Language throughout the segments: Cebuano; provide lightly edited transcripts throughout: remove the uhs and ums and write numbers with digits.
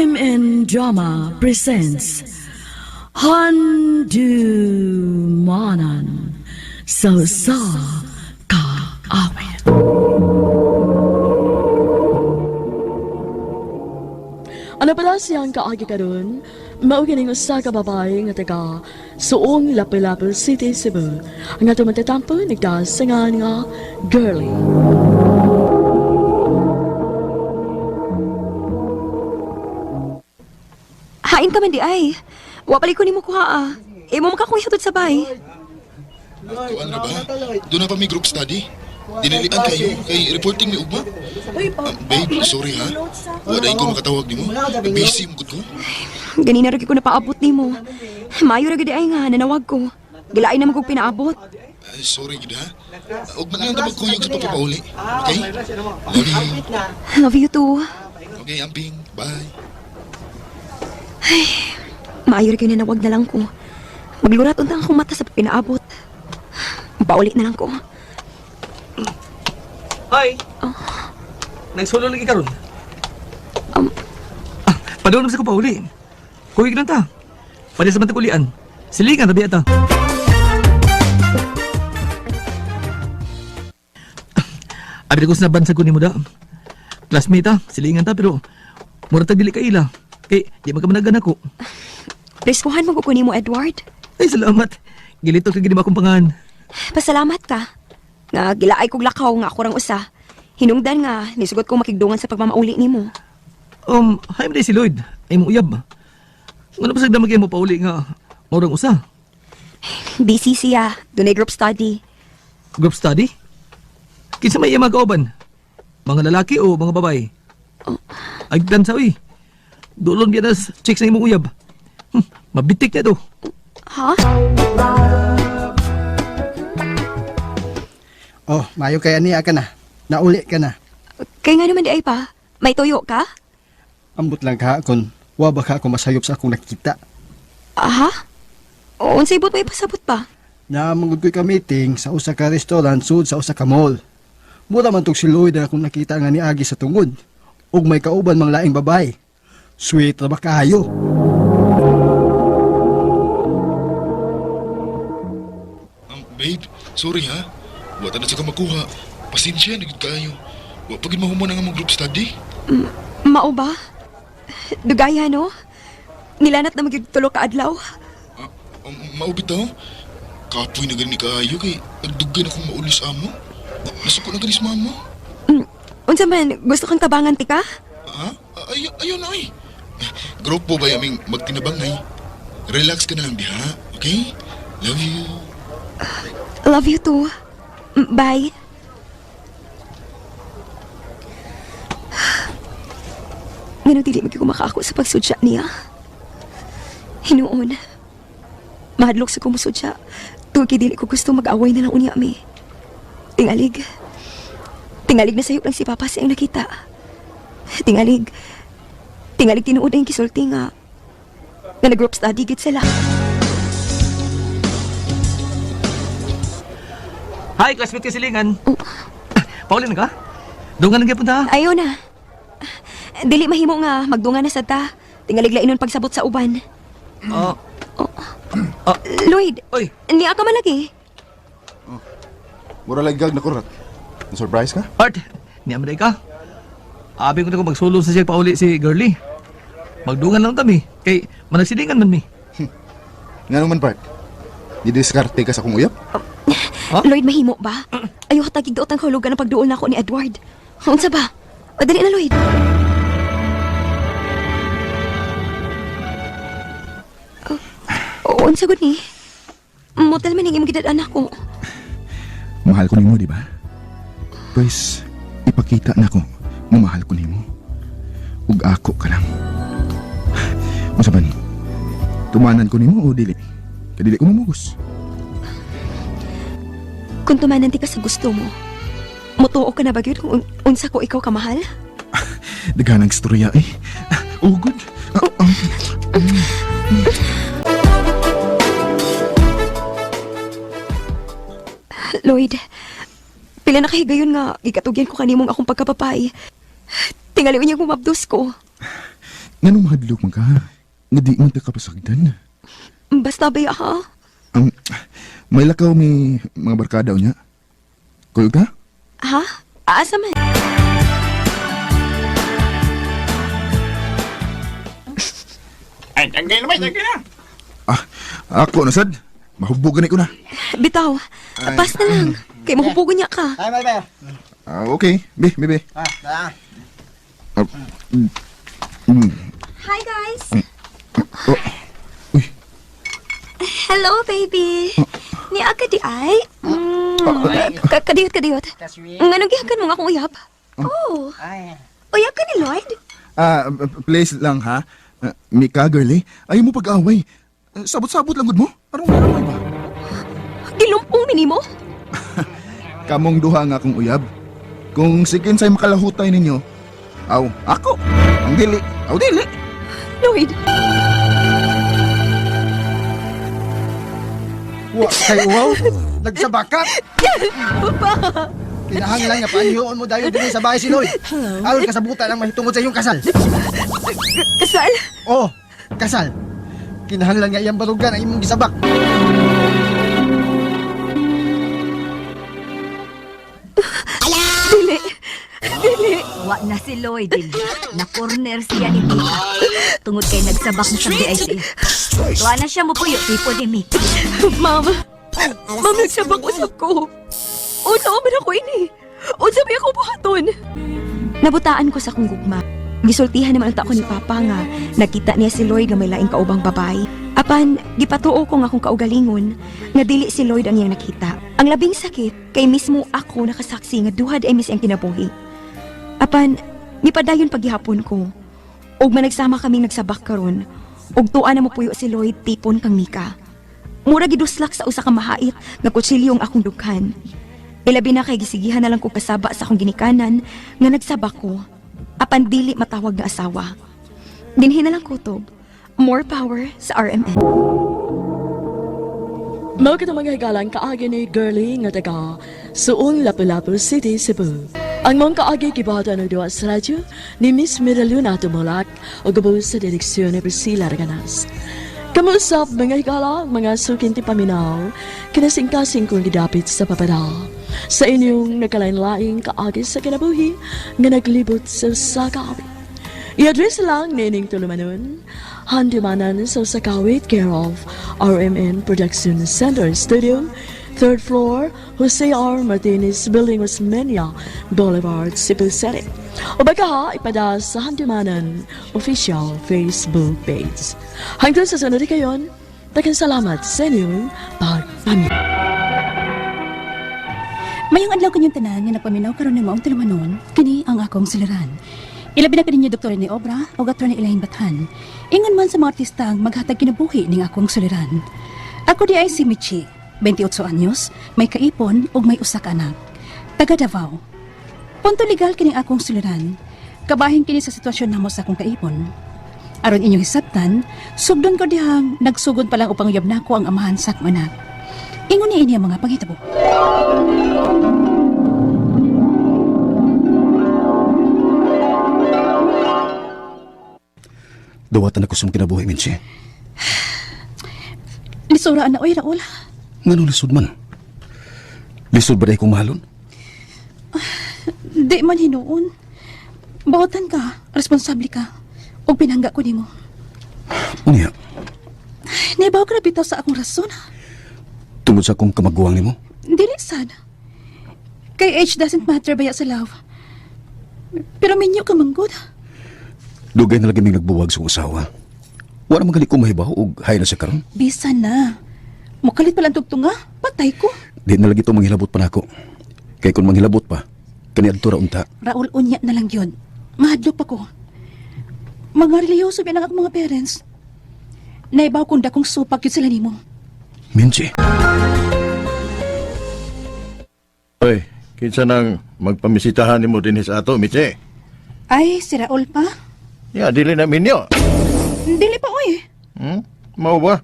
RMN Drama presents Handumanan sa Usa Ka Awit. Ano pala siyang kaagi karon? Mao kining usa ka babae nga taga Suong Lapu-Lapu City, Cebu. Ang atong matatampo nagdasangan nga Girlie. Hain ka man di ay. Wa pala ko nimo kuha ah. Imo man ka kong ihatod sa bay. Kuan ra ba? Doon na pa may group study. Dinilian kayo kay reporting ni ugma. Ah, babe, sorry ha. Wala ko makatawag nimo. Busy mo gud ko. Ganina ra gyud ko napaabot nimo. Maayo ra gyud di ay nga nanawag ko. Gilain naman kog pinaabot. Ah, sorry gid ha. Ug man lang ta magkuyog sa pagpapauli. Okay? Love you. Love you too. Okay, amping. Bye. Maayo ra gyud nanawag na lang ko. Maglurat unta akong mata sa pinaabot. Pauli na lang ko. Hi! Nagsulo lagi karon. Um, Ah, padulong sa ko pauli. Kuwig lang ta. Pwede sa matag-ulian. Silingan tabi ata. Abi ko sa bansag ko ni mo da. Classmate ta, silingan ta pero mura tag dili ka ila. Kay di man ka managan ako. Preskuhan mo ko nimo Edward. Ay salamat. Gilito ka gid akong pangan. Pasalamat ka. Nga gilaay kog lakaw nga ako rang usa. Hinungdan nga nisugot ko makigdungan sa pagmamauli nimo. Hi man si Lloyd. Ay mo uyab. Ngano pa sa damag mo pauli nga maurang usa. Busy siya, dunay group study. Group study? Kinsa may iya mga kauban? Mga lalaki o mga babae? Ay, dansa uy. Dulon biya nas chicks na imong uyab. Mabitik na to. Ha? Oh, mayo kay aniya ka na. Nauli ka na. Kay nga naman di ay pa. May tuyo ka? Ambot lang ka kon wa ba ka ako masayop sa akong nakita. Aha? O, unsay ibot mo ipasabot pa? Naamangod ko'y ka-meeting sa usa ka restaurant sud sa usa ka mall. Mura man tog si Lloyd ang akong nakita nga niagi sa tungod. Ug may kauban mang laing babae. Sweet ra ba kaayo? Babe, sorry ha. Wala na sa ka makuha. Pasensya na gid kaayo. Wa pa gid mahuman ang among group study. Mao ba? Dugaya, no? Nilanat na magyud tulo ka adlaw. Ah, mao bitaw. Kapoy na gani kaayo kay nagdugay na akong mauli sa amo. Nasuko na gani sa mama. Unsa man, gusto kang tabangan tika? Ha? Ay, ayun ay. Grupo ba yaming magtinabangay? Relax ka na lang diha, okay? Love you. Love you too. Bye. Ngano dili magyud ko makaako sa pagsudya niya. Hinuon. Mahadlok sa kumusudya. Tungod kay dili ko gusto mag-away na lang unya mi. Tingalig. Tingalig na sayop lang si Papa siyang nakita. Tingalig. Tingalig tinuod ang kisulti nga. Nga nag-group study gid sila. Hi, classmate ka silingan. Pauli na ka? Doon ka lang gyapon ta. Ayaw na. Dili mahimo nga magdunga na sa ta. Tingalig lainon pagsabot sa uban. Oh, Lloyd, oy, niya ka man lagi. Mura lagi gag na kurat. Na-surprise ka? Art, niya man ka. Abi ko na kung magsulo sa siya pauli si Girlie. Magdungan lang kami. Kay managsilingan man mi. Nga naman, Bart. Didiskarte ka sa akong uyap? Ha? Lloyd, mahimo ba? Ayaw tagig daot ang kahulugan ng pagduol nako ni Edward. Unsa ba? O, dali na, Lloyd. Oh, unsa gud ni? Motel man ning imong gidad-an ako. Mahal ko nimo, di ba? Pwes, ipakita na ko nga mahal ko nimo. Ug ako ka lang. Unsa man? Tumanan ko nimo o dili? Kadili ko mamugos. Kung tumananti ka sa gusto mo, mutuo ka na ba gyud kung unsa ko ikaw kamahal? Daghan ang istorya eh. Ugod. Ah, ah. Lloyd, pila na kahigayon nga gikatugyan ko kanimong akong pagkapapay. Tingali niya kumabdos ko. Nganong mahadlok man ka? Nga di man ta kapasagdan. Basta ba ha? Ang may lakaw may mga barkada niya. Kuyog ka? Ha? Asa man? Ay, tanggal na ba? Tanggal na. Ah, ako na sad. Mahubog gani ko na. Bitaw, Ay. pas na lang. Kay mahubugon niya ka. Ay, may ba? Ah, okay. Be, be, be. Ah, ah. Ah, mm, Hi guys! oh. Uy, Hello baby! Ni ka di ay? Kadiyot, kadiyot. Nganong gihakan mo nga akong uyab? Oh, Ay. uyab ka ni Lloyd? ah, please lang ha. Ah, Mika, girlie, ayaw mo pag-away. Ah, sabot-sabot lang gud mo. Anong away ba? Gilumpong minimo? Kamong duha nga akong uyab. Kung sikin sa'y makalahutay ninyo, aw, ako. Ang dili, aw dili. Lloyd! Wa kay wow. Nagsabaka. Papa! Kinahanglan nga paanhiyon mo dayon dinhi sa bahay si Lloyd. Aron kasabutan ang mahitungod sa iyong kasal. Kasal? Oh, kasal. Kinahanglan nga iyang barugan ang imong gisabak. Dili! Dili! Wa na si Lloyd, dili. Na corner siya ni Mika. Tungod kay nagsabak na sa BIC. Wa na siya mupuyo, tipo ni Mika. Ma'am! Ma'am, nagsabak usap ko. Unsa man ako ini? Unsa may ako buhaton? Nabutaan ko sa kong gugma. Gisultihan naman ang ko ni Papa nga nakita niya si Lloyd nga may laing kaubang babae. Apan, gipatuo ko nga akong kaugalingon nga dili si Lloyd ang iyang nakita. Ang labing sakit kay mismo ako nakasaksi nga duha di ay mis ang kinabuhi. Apan, mipadayon paghihapon ko. Ug managsama kaming nagsabak karon. Ug tuwa na mopuyo si Lloyd tipon kang Mika. Mura giduslak sa usa ka mahait nga kutsilyo ang akong dughan. Ilabi na kay gisigihan na lang ko kasaba sa akong ginikanan nga nagsaba ko. Apan dili matawag nga asawa. Dinhi na lang kutob. More power sa RMN. Mao kita mga higalang kaagi ni Girlie nga taga Suong Lapu-Lapu City, Cebu. Ang mong kaagi gibata ng duwa sa radyo ni Miss Miraluna Tumulak o gabos sa direksyon ni Priscilla Reganas. Kamuusap mga higala, mga sukinti paminaw, kinasingkasing kong gidapit sa papada. Sa inyong nagkalain-laing kaagi sa kinabuhi nga naglibot sa usa ka awit. I-address lang nining tulumanon, handumanan sa Sakawit, care of RMN Production Center Studio, third floor, Jose R. Martinez Building, Osmeña Boulevard, Cebu City. O baka ha, ipada sa Handumanan official Facebook page. Hanggang sa sunod kayon, daghang salamat sa inyong pagpaminaw. Mayong adlaw kanyang tanan nga nagpaminaw karon ng maong tulumanon, kini ang akong siliran. Ilabi na kaninyo Dr. ni Obra o Dr. ni Elaine Bathan. Ingon man sa mga artista ang maghatag kinabuhi ning akong suliran. Ako di ay si Michi, 28 anyos, may kaipon ug may usa ka anak. Taga Davao. Punto legal kining akong suliran. Kabahin kini sa sitwasyon namo sa akong kaipon. Aron inyong hisabtan, sugdon ko dihang nagsugod pa lang upang uyab nako ang amahan sa akong anak. Ingon ni ini ang mga panghitabo. Duwatan ako sa mong kinabuhi, Minchi. Lisura na oy Raul. Ngano lisod man? Lisod ba dahil kong mahalon? Di man hinuon. Bawatan ka, responsable ka. Ug pinangga ko nimo. Unya, Naibaw ka na bitaw sa akong rason. tungod sa akong kamaguwang nimo, Dili sad. Kay age doesn't matter baya sa love. Pero minyo ka manggod. dugay na lagi ming nagbuwag sa akong asawa. Wala man gali ko mahibaw og hay na siya karon. Bisan na. Mukalit pala ang tugtunga. Patay ko. Di na lagi to manghilabot pa nako. Kay kung manghilabot pa, kaniadto ra unta. Raul, unya na lang yun. Mahadlok pa ko. Mga relihiyoso bilang akong mga parents. Naibaw kong dakong supak yun sila nimo. Minchi. Oy, kinsa nang magpamisitahan nimo dinhi sa ato, Mitche? Ay, si Raul pa. Ya, dili na minyo. Dili pa, oy. Mao ba?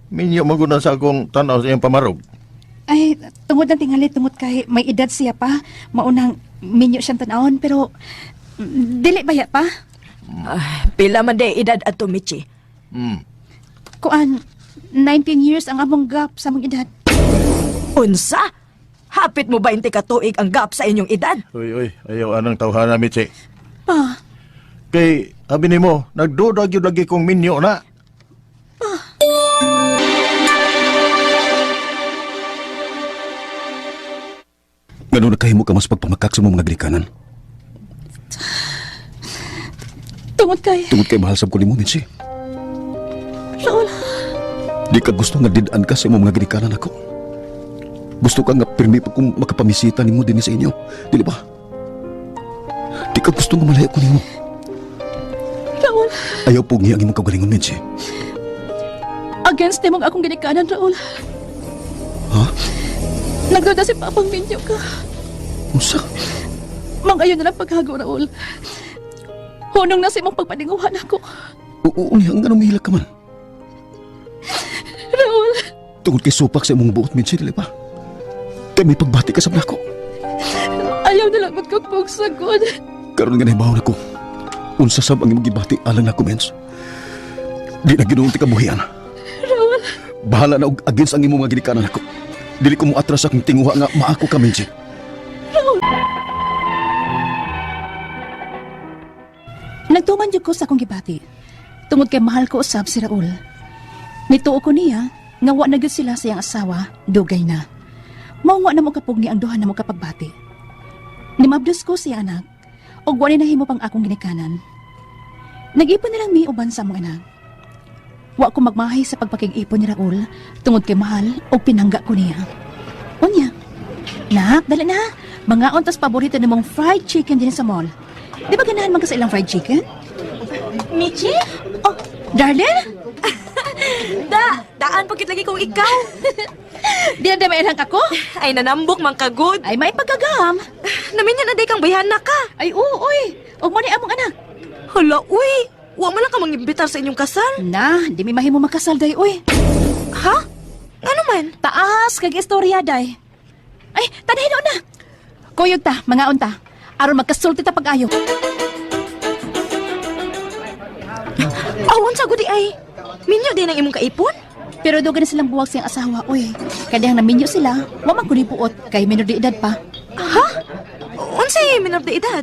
Minyo maguna sa akong tanaw sa iyang pamarog. Ay, tungod ng tingali, tungod kay may edad siya pa. Maunang minyo siyang tanawon, pero dili baya pa. Pila man day edad ato, Michi. Kuan, 19 years ang among gap sa among edad. Unsa? Hapit mo 20 ka tuig ang gap sa inyong edad? Uy, uy, ayaw anang tawhana, Mitzi. Pa, Kay, abi nimo, nagdudag yun lagi kong minyo na. Ngano nakahimo ka mas pagpamakak sa imong mga ginikanan? tungod kay Tungod kay mahal sab ko nimo, Mitzi. Raul. Di ka gusto nga did-an ka sa imong mga ginikanan ako. Gusto ka nga pirmi pa kong makapamisita nimo dinhi sa inyo. Dili ba? Di ka gusto nga malayo ko nimo. Raul, Ayaw pugi ang imong kaugalingon, Mitzi. against nimong akong ginikanan, Raul. Ha? Nagduda si Papang minyo ka. Unsa? Mangayon na lang paghago, Raul. Hunong na sa imong pagpaninguhan ako. Oo, niya, ang anong mihilak ka man. Raul, Tungod kay supak sa imong buot, Mitzi, dili ba? Kay may pagbati ka sa nako. ayaw na lang magkagpog sagod. Karon nga nahibaw na ko. Unsa sab ang imong gibati alang nako, mens. Di na ginuon ti kabuhian. Raul, Bahala na og against ang imong mga ginikanan ako. Dili ko moatras akong tinguha nga maako ka, Mitzi. Nagtuman jud ko sa akong gibati. Tungod kay mahal ko usab si Raul. Nituo ko niya nga wa na gyud sila sa iyang asawa, dugay na. Mao wa na mo kapugni ang duha na mo kapagbati. Nimabdos ko sa iyang anak ug wa ni nahimo pang akong ginikanan. Nag-ipon na lang mi uban sa among anak. Wa ko magmahay sa pagpakig-ipon ni Raul tungod kay mahal ug pinangga ko niya. Unya, nak, dali na. Mga ontas paborito nimong fried chicken din sa mall. Di ba ganahan man ka sa ilang fried chicken? Michi? Oh, darling? Da, daan pagkit lagi kong ikaw. Di na damailang ako? Ay, nanambok man kagod. Ay, may pagkagam. Naminyan na day kang bayhan na ka. Ay, oo, oy. Huwag mo ni among anak. Hala, uy. Wa man lang ka mangimbitar sa inyong kasal. Na, di mi mahimo makasal day, uy. Ha? Ano man? Taas kag istorya day. Ay, tanahin na. Kuyog ta, mga unta. Aron magkasulti ta pag-ayo. Awon sa gudi ay. Minyo din ang imong kaipon? Pero doon na silang buwag siyang asawa, uy. Kaya dihang naminyo sila, wa man kundi puot, kay minor de edad pa. Ha? Unsay minor de edad?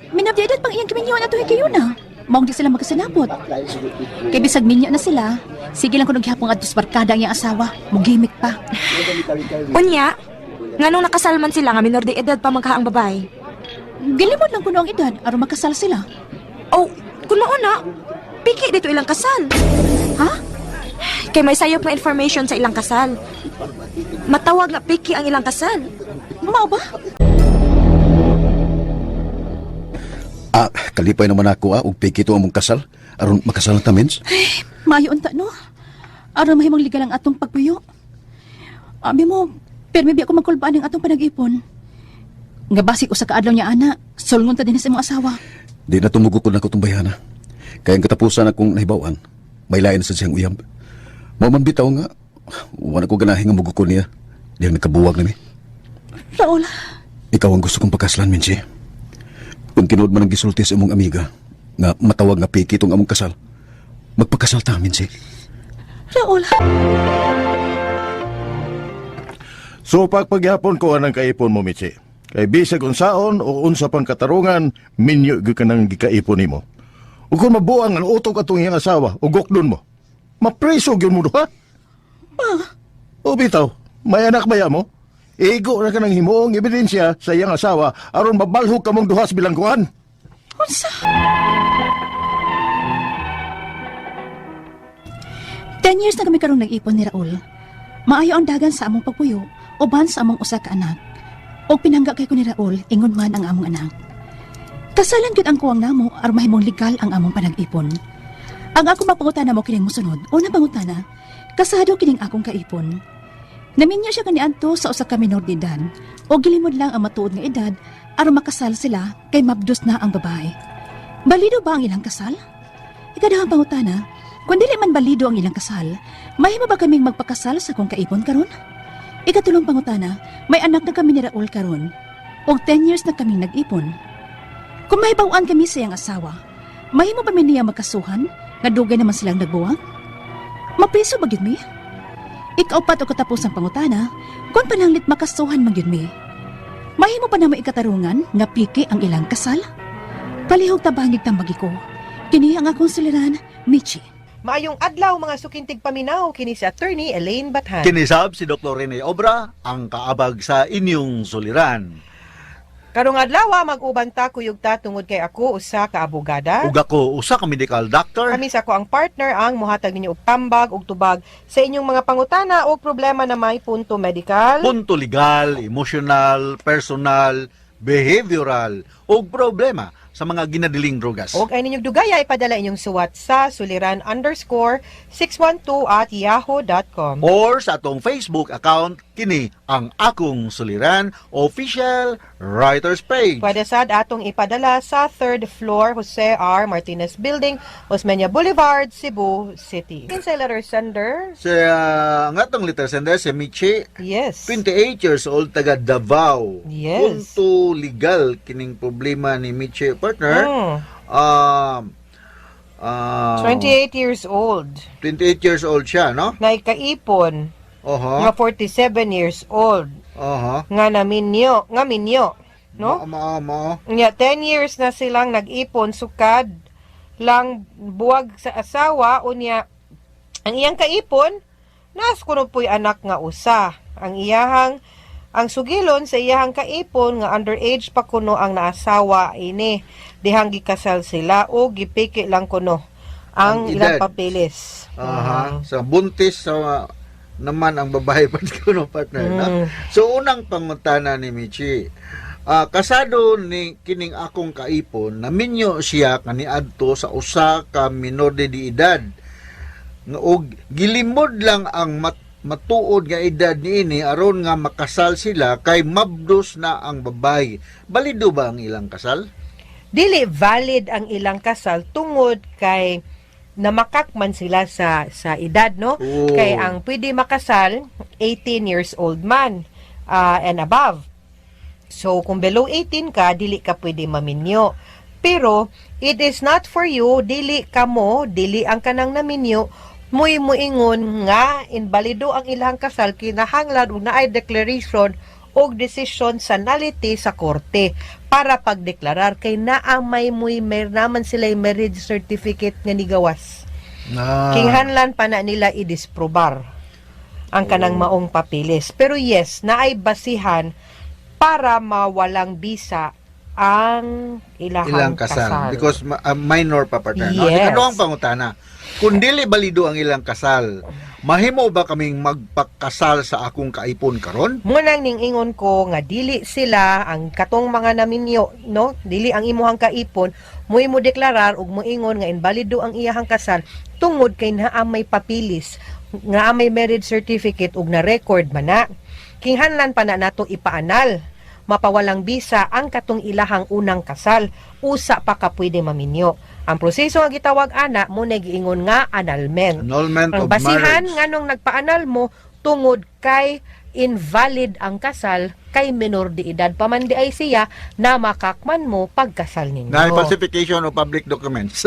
Minor de edad pang iyang kiminyo na tuhi kayo na. Maong di sila magkasinabot. Kay bisag minyo na sila, sige lang kunog gihapon adto sa barkada ang iyang asawa, mugimik pa. Unya, nganong nakasal man sila nga minor de edad pa magkaang babae? Gilimod lang kuno ang edad aron makasal sila. Oh, kung mauna, piki dito ilang kasal. Ha? Kay may sayop nga information sa ilang kasal. Matawag nga piki ang ilang kasal. Mao ba? Ah, kalipay naman ako ah, og piki to among kasal. Aron makasal na ta, mens. Maayo unta no. Aron mahimong legal ang atong pagpuyo. Abi mo, pero may ako magkulbaan ang atong panag-ipon. Nga basig usa ka adlaw niya ana, sulngon ta din sa imong asawa. Di na tumugo ko na ko itong bayana. Kaya ang katapusan akong nahibawan, may lain sa siyang uyab. Mao man bitaw nga, wala ko ganahin nga mugo ko niya. Di ang nakabuwag nami. Raul, Ikaw ang gusto kong pagkaslan, Minchi. Kung tinuod man ang gisulti sa imong amiga, nga matawag nga piki itong among kasal, magpakasal ta, Minchi. Raul. So pagpagyapon ko anang kaipon mo, Mitzi. Kay bisag unsaon o unsa pang katarungan, minyo gyud ka nang gikaipon nimo. Ug kung mabuang ang utok atong iyang asawa, ug gukdon mo. Mapreso gyud mo duha. O bitaw, may anak baya mo? Igo na ka ng himuong ebidensya sa iyang asawa aron mabalhog ka mong duha sa bilangguan. Unsa? 10 years na kami karong nag-ipon ni Raul. Maayo ang dagan sa among pagpuyo, uban sa among usa ka anak. Og pinangga kay ko ni Raul, ingon man ang among anak. Kasalan gyud ang kuwang namo aron mahimong legal ang among panag-ipon. Ang akong mapangutana mo kining mosunod. Unang pangutana, kasado kining akong kaipon. Naminyo siya kaniadto sa usa ka minor de edad o gilimod lang ang matuod nga edad aron makasal sila kay mabdos na ang babae. Balido ba ang ilang kasal? Ikadahang pangutana, kung dili man balido ang ilang kasal, mahimo ba kaming magpakasal sa akong kaipon karon? Ikatulong pangutana, may anak na kami ni Raul karon. Og 10 years na kaming nag-ipon. Kung mahibaw-an kami sa iyang asawa, Mahimo ba mi niya makasuhan nga dugay naman silang nagbuwag? Mapriso ba gyud mi? Ikaupat o katapos ang pangutana, kung pananglit makasuhan man gyud mi. Mahimo pa namo ikatarungan nga piki ang ilang kasal? Palihog tabangig tambagi ko. Kini ang akong suliran, Michi. Maayong adlaw mga sukintig paminaw kini si Attorney Elaine Bathan. Kinisab si Dr. Rene Obra ang kaabag sa inyong suliran. Karong adlaw mag-uban ta kuyog ta tungod kay ako usa ka abogada. Ug ako usa ka medical doctor. Kami sa ako ang partner ang mohatag ninyo og tambag ug tubag sa inyong mga pangutana o problema na may punto medical. Punto legal, emotional, personal, behavioral ug problema sa mga ginadiling drogas. Og ay ninyong dugaya ipadala inyong suwat sa suliran_612@yahoo.com. Or sa atong Facebook account kini ang Akong Suliran Official Writers Page. Pwede sad atong ipadala sa third floor Jose R. Martinez Building, Osmeña Boulevard, Cebu City. Kinsay letter sender? Sa ang atong letter sender si Michi. Yes. 28 years old, taga Davao. Yes. Punto legal kining problema ni Michi, partner. 28 years old. 28 years old siya, no? Naikaipon. Nga 47 years old. Nga naminyo, nga minyo, no? Mao, mao. Nga 10 years na silang nag-ipon sukad lang buwag sa asawa, unya ang iyang kaipon nas kuno puy anak nga usa. Ang iyahang ang sugilon sa iyahang kaipon nga underage pa kuno ang naasawa ini dihang gikasal sila o gipiki lang kuno ang Ang ilang edad. papeles. Aha. Sa buntis sa naman ang babae pa kuno, partner, no? So unang pangutana ni Michi. Kasado ni kining akong kaipon, naminyo siya kaniadto sa usa ka minor de edad. Nga og gilimod lang ang matuod nga edad niini aron nga makasal sila kay mabdos na ang babae. Balido ba ang ilang kasal? Dili valid ang ilang kasal tungod kay namakak man sila sa edad, no? Oo. Kay ang pwede makasal 18 years old man and above. So kung below 18 ka, dili ka pwede maminyo. Pero it is not for you, dili ka mo, dili ang kanang naminyo, muy muingon nga inbalido ang ilang kasal, kinahanglan og naay declaration og desisyon sa nullity sa korte para pagdeklarar kay naa may muy mer naman sila marriage certificate nga nigawas. Kinahanglan pa na nila idisprobar ang kanang maong papilis. Pero yes, naay basihan para mawalang bisa ang ilahang Ilang kasal. kasal. Because minor pa, partner, no? Yes. Ikaduhang pangutana. Kung dili balido ang ilang kasal, mahimo ba kaming magpakasal sa akong kaipon karon? Munang ning ingon ko nga dili sila ang katong mga naminyo, no? Dili ang imuhang kaipon mo'y mo deklarar ug moingon nga inbalido ang iyahang kasal tungod kay naa may papilis, nga may marriage certificate ug na record man na. Kinahanglan pa na nato ipaanal mapawalang bisa ang katong ilahang unang kasal, usa pa ka pwede maminyo. Ang proseso nga gitawag ana mo na giingon nga annulment. Annulment Ang of basihan marriage. nganong nagpaanal mo tungod kay invalid ang kasal kay minor de edad pa man di ay siya na makakman mo pagkasal ninyo. Na falsification of public documents.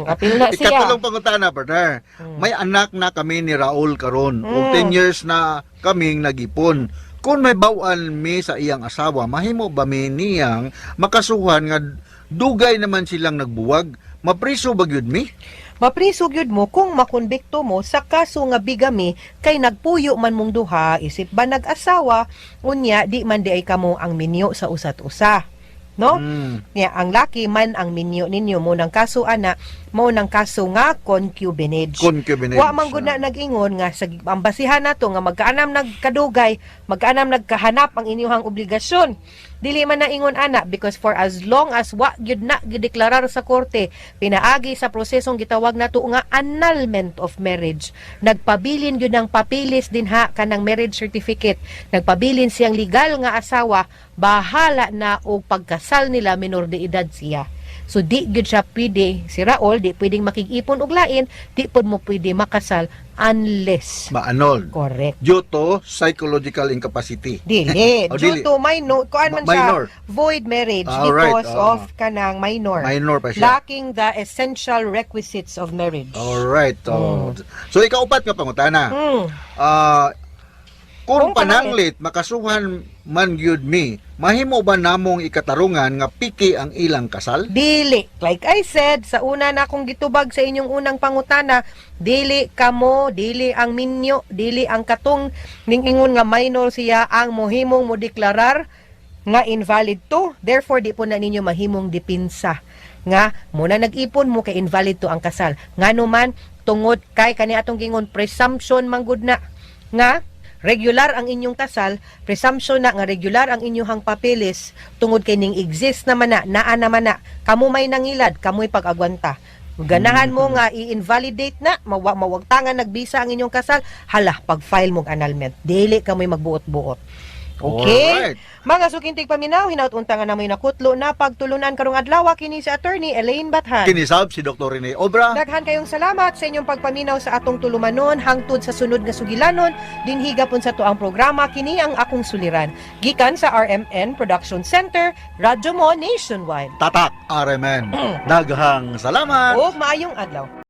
Apil na siya. Ikatulong pangutana, partner. May anak na kami ni Raul karon. Og 10 years na kaming nagipon. Kung may bawan mi sa iyang asawa, mahimo ba mi niyang makasuhan nga dugay naman silang nagbuwag? Mapriso ba gyud mi? Mapriso gyud mo kung makonbikto mo sa kaso nga bigamy kay nagpuyo man mong duha isip ba nag-asawa, unya di man di ay kamo ang minyo sa usat usa. No? Nya ang laki man ang minyo ninyo mo nang kaso ana, mo nang kaso nga concubinage. Concubinage. Wa man gud na nag-ingon nga sa ang basihan nato nga magkaanam nagkadugay, magkaanam nagkahanap ang inyuhang obligasyon. Dili man na ingon ana because for as long as wa gyud na gideklarar sa korte pinaagi sa prosesong gitawag nato nga annulment of marriage. Nagpabilin gyud ang papilis dinha kanang marriage certificate. Nagpabilin siyang legal nga asawa, bahala na og pagkasal nila minor de edad siya. So di gyud siya pwede, si Raul di pwedeng makig-ipon og lain, di pud mo pwede makasal unless Ma-annul. Correct. Due to psychological incapacity. Dili. O, Due dili. to minor, kuan man siya, Minor. void marriage Alright, because oo. of kanang minor. Minor pa siya. Lacking the essential requisites of marriage. Alright. Oh. So ikaupat nga pangutana. Kung Kung pananglit makasuhan man gyud mi, mahimo ba namong ikatarungan nga piki ang ilang kasal? Dili. Like I said, sa una na akong gitubag sa inyong unang pangutana, dili kamo, dili ang minyo, dili ang katong ning ingon nga minor siya ang mohimong mo deklarar nga invalid to. Therefore, di po na ninyo mahimong dipinsa nga muna nag-ipon mo kay invalid to ang kasal. Ngano man, tungod kay kani atong gingon presumption manggod na nga regular ang inyong kasal, presumption na nga regular ang inyong papeles tungod kay ning exist naman na, naa naman na, kamo may nangilad, kamoy pag-agwanta. Ganahan mo nga i-invalidate na, mawagtangan nagbisa ang inyong kasal, hala, pag-file mong annulment. Dili kamoy magbuot-buot. Okay? Alright. Mga sukintig paminaw, hinaut-unta nga namoy nakutlo na pagtulunan karong adlaw kini si Attorney Elaine Bathan. Kinisab si Dr. Rene Obra. Daghan kayong salamat sa inyong pagpaminaw sa atong tulumanon hangtod sa sunod nga sugilanon dinhi gapon sa tuang programa, kini ang Akong Suliran, gikan sa RMN Production Center, Radyo Mo Nationwide. Tatak RMN. Daghang salamat. Ug maayong adlaw.